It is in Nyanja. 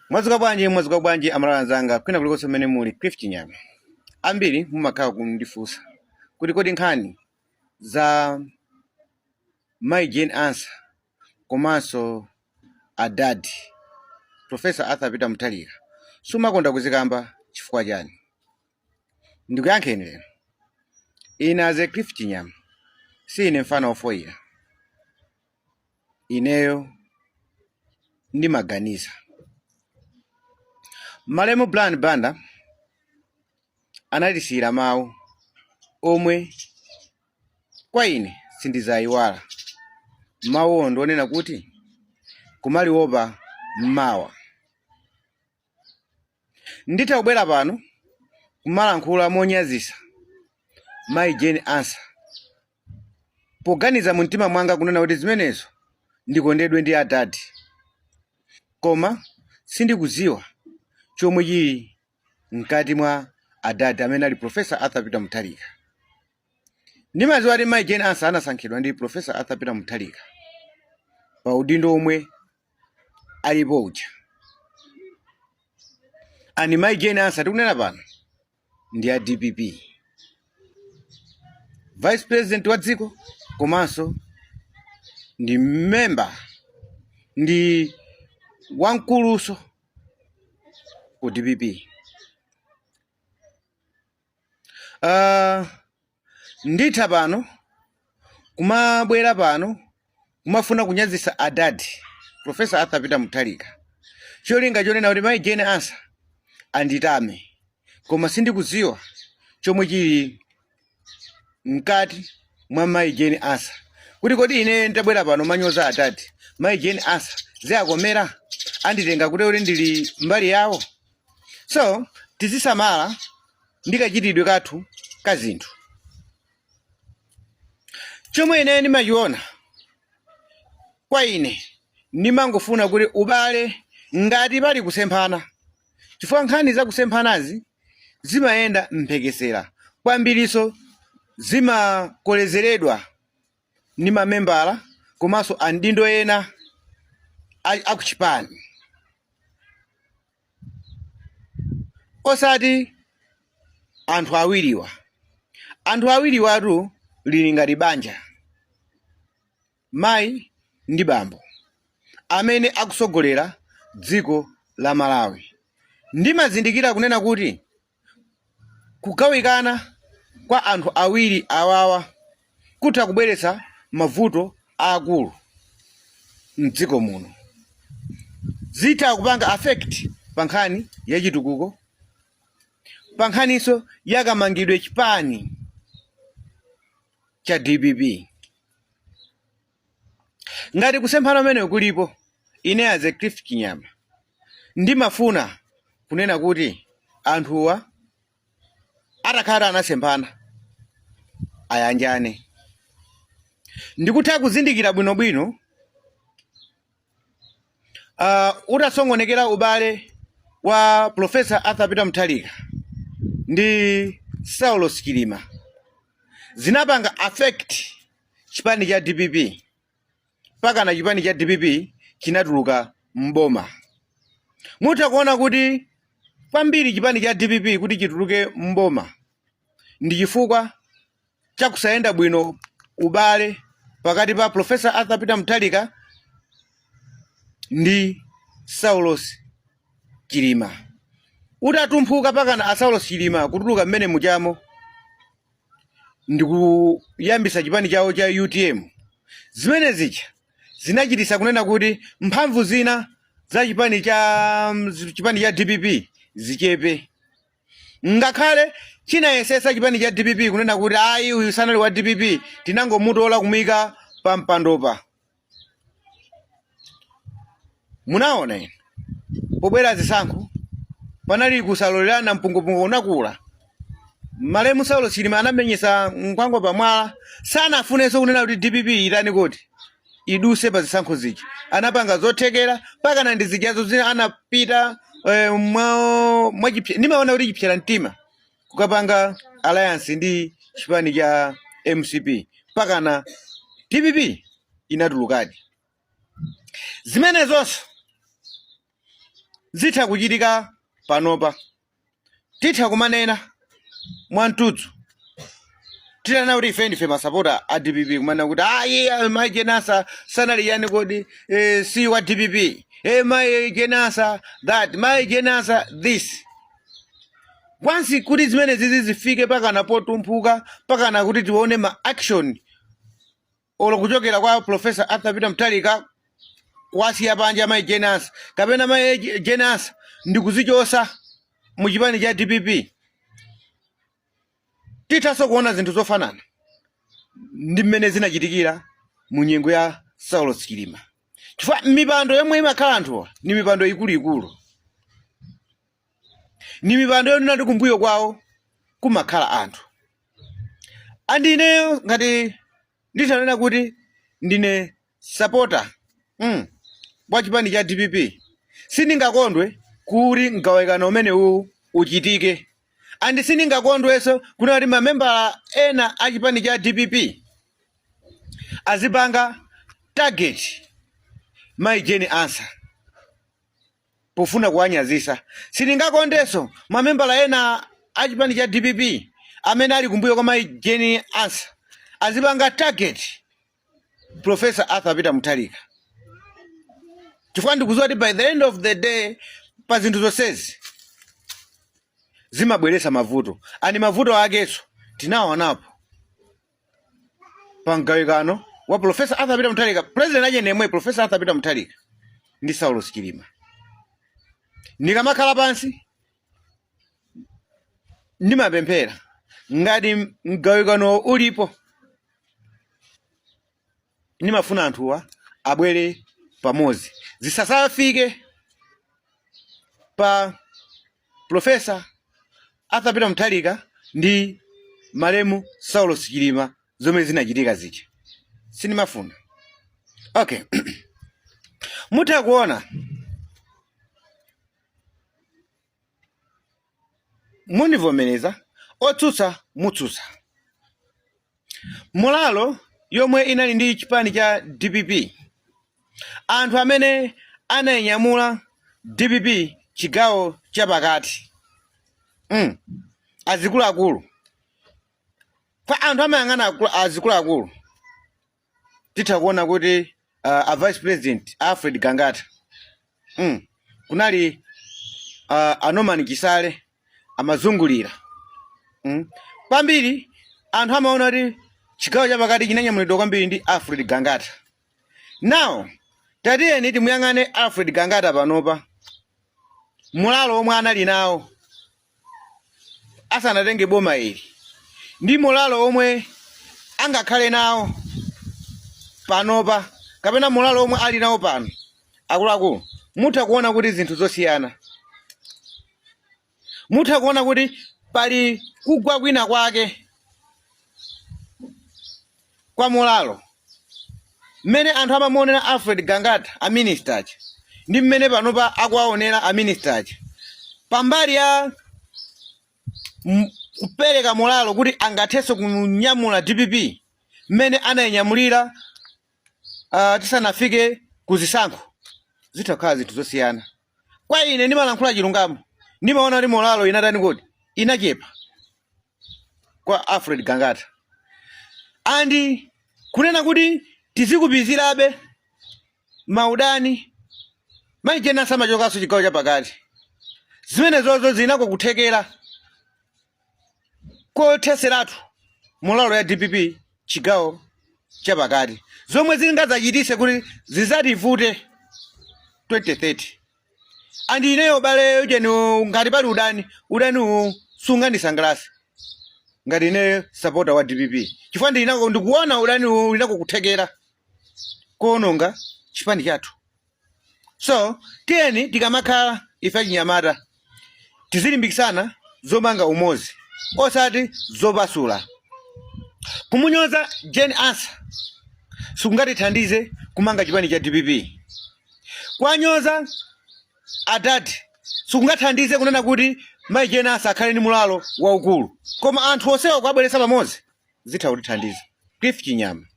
Mwadzuka bwanji, mwadzuka bwanji amalawi anzanga kwina kulikonse kumene muli. Cliff Chinyama. Ambiri mumakhala kundifunsa kuti kodi nkhani za Mai Jane Ansah komanso adadi Professor Arthur Peter Mutharika sumakonda kuzikamba chifukwa chani? Ndikuyankheni lero. Ine as a Cliff Chinyama si ine mfana wofoyira. Ineyo ndimaganiza. Malemu Brian Banda anatisiyira mawu omwe kwa ine sindizayiwala. Mawuwo ndi onena kuti kumaliwopa mawa. Nditha kubwera pano kumalankhula monyazisa Mayi Jane Ansah poganiza mu mtima mwanga kunena kuti zimenezo ndikondedwe ndi adadi, koma sindikuziwa chomwe chili mkati mwa adadi amene ali Professor Arthur Peter Mutharika. Ndimaziwa kuti Mayi Jane Ansah anasankhidwa ndi Professor Arthur Peter Mutharika pa udindo omwe alipo uja, and Mayi Jane Ansah tikunena pano ndi a DPP, vice president wa dziko, komanso ndi member, ndi wamkuluso ku DPP. Nditha pano kumabwera pano kumafuna kunyazisa adadi Professor Arthur Peter Mutharika, cholinga chonena kuti Mayi Jane Ansah anditame, koma sindikuziwa chomwe chili mkati mwa Mayi Jane Ansah, kuti kodi ine nditabwera pano manyoza adadi, Mayi Jane Ansah ziakomera, anditenga kuti ndili mbali yawo? So tizisamala ndi kachitidwe kathu ka zinthu. Chomwe ine ndimachiona kwa ine, ndimangofuna kuti ubale ngati pali kusemphana, chifukwa nkhani za kusemphanazi zimayenda mphekesera kwambiriso, zimakolezeredwa ndi mamembala komanso andindo ena akuchipani, osati anthu awiriwa. Anthu awiriwatu lili ngati banja, mayi ndi bambo amene akusogolera dziko la Malawi. Ndimazindikira kunena kuti kugawikana kwa anthu awiri awawa kutha kubweretsa mavuto aakulu mdziko muno. Zitha kupanga affect pa nkhani ya chitukuko, pa nkhaniso yakamangidwe chipani cha DPP. Ngati kusemphana kumene kulipo, ine as a Cliff Chinyama ndimafuna kunena kuti anthuwa atakhala anasemphana ayanjane. Ndikutha kuzindikira bwinobwino utasongonekera ubale wa Professor Arthur Peter Mutharika ndi Saulos Chilima, zinapanga affect chipani cha DPP mpakana chipani cha DPP chinatuluka mboma. Mutha kuona kuti kwambiri chipani cha DPP kuti chituluke mboma ndi chifukwa chakusayenda bwino ubale pakati pa Professor Arthur Peter Mutharika ndi Saulos Chilima. Utatumphuka pakana a Saulos Chilima kutuluka mmene muchamo ndikuyambisa chipani chawo cha UTM, zimene zija zinachitisa kunena kuti mphamvu zina za chipani cha DPP zichepe. Ngakhale chinayesesa chipani cha DPP kunena kuti ayi, uyu sanali wa DPP, tinangomutola kumuyika pa mpandopa. Munaona inu pobwera zisankho panali kusalolerana, mpungupungu unakula. Malemu Saulos Chilima anamenyesa nkhwangwa pamwala, sanafunenso kunena kuti DPP itani, kuti iduse pa zisankho zija. Anapanga zothekera pakana ndi zijazo zina anapita ndimaona kuti chipsera mtima kukapanga alliance ndi chipani cha MCP, pakana DPP inatulukadi. Zimenezonso Zitha kuchitika panopa. Titha kumanena mwamtudzu titanena kuti ife ndife masapota a DPP, kumanena kuti ayi, mayi Jane Ansah sanali yani kodi, si wa DPP, mayi Jane Ansah that, mayi Jane Ansah this. Once kuti zimene zizi zifike pakana potumphuka, pakana kuti tione ma action olo kuchokera kwa Professor Arthur Peter Mutharika kuwasiya panja mayi Jane Ansah kapena mayi Jane Ansah ndikuzichosa mu chipani cha DPP, tithanso kuona zinthu zofanana ndi mmene zinachitikira mu nyengo ya Saulos Chilima, chifukwa mipando yomwe imakhala anthuwa ni mipando ikuluikulu, ni mipando yonena kuti kumbuyo kwawo kumakhala anthu. And ineyo ngati nditanena kuti ndine supporter wa chipani cha DPP, sindingakondwe kuti mgawikano umene uwu uchitike, and sindingakondwenso kunena kuti mamembala ena a chipani cha DPP azipanga target mayi Jane Ansah pofuna kuwanyazisa. Sindingakondenso mamembala ena a chipani cha DPP amene ali kumbuyo kwa mayi Jane Ansah azipanga target Professor Arthur Peter Mutharika, chifukwa ndikudziwa kuti by the end of the day pa zinthu zonsezi zimabweretsa mavuto, and mavuto akenso tinawaonapo pa mgawikano wa Professor Arthur Peter Mutharika, president ache nemwe Professor Arthur Peter Mutharika ndi Saulos Chilima. Ndikamakhala pansi ndimapemphera, ngati mgawikano ulipo, ndimafuna anthuwa abwere pamodzi, zisasafike pa Professor Arthur Peter Mutharika ndi malemu Saulos Chilima zomwe zinachitika zija, sindimafuna. Okay, mutha kuona, mundivomereza, otsutsa mutsutsa, morale yomwe inali ndi chipani cha DPP, anthu amene anayinyamula DPP chigawo chapakati, azikuluakulu, kwa anthu amayang'ana azikuluakulu, titha kuona kuti a vice president Alfred Gangata, kunali a Norman Chisale amazungulira, Kwambiri anthu amaona kuti chigawo chapakati chinanyamulidwa kwambiri ndi Alfred Gangata. Now tatiyeni timuyang'ane Alfred Gangata panopa, morale omwe anali nawo asanatenge boma ili ndi morale omwe angakhale nawo panopa kapena morale omwe ali nawo pano. Akuluakulu, mutha kuona kuti zinthu zosiyana, mutha kuona kuti pali kugwa kwina kwake kwa morale. Mmene anthu amamuonera Alfred Gangata a minister aja ndi mmene panopa akuwaonera a minister aja pambali ya kupereka morale kuti angathenso kunyamula DPP mmene anayinyamulira tisanafike kuzisankho, zitha kukhala zinthu zosiyana. Kwa ine ndimalankhula chilungamo, ndimaona kuti morale inatani kodi, inachepa kwa Alfred Gangata. And kunena kuti tizikupizirabe maudani, mayi Jane Ansah amachokanso chigawo chapakati, zimene zozo zinako kuthekera kotheseratu morale ya DPP chigawo chapakati, zomwe zingadzachitise kuti zidzativute 2030. And ineyo bale ujeni, ngati pali udani, udani uwu sungandisangalatse ngati ineyo supporter wa DPP, chifukwa ndinako ndikuona udani uwu ulinako kuthekera kuononga chipani chathu. So tiyeni tikamakhala ife achinyamata tizilimbikisana zomanga umodzi, osati zopasula. Kumunyoza Jane Ansah sikungatithandize kumanga chipani cha DPP. Kwanyoza adadi sikungathandize kunena kuti mayi Jane Ansah akhale ndi morale waukulu, koma anthu onsewa kuwabweretsa pamodzi zitha kutithandiza. Cliff Chinyama.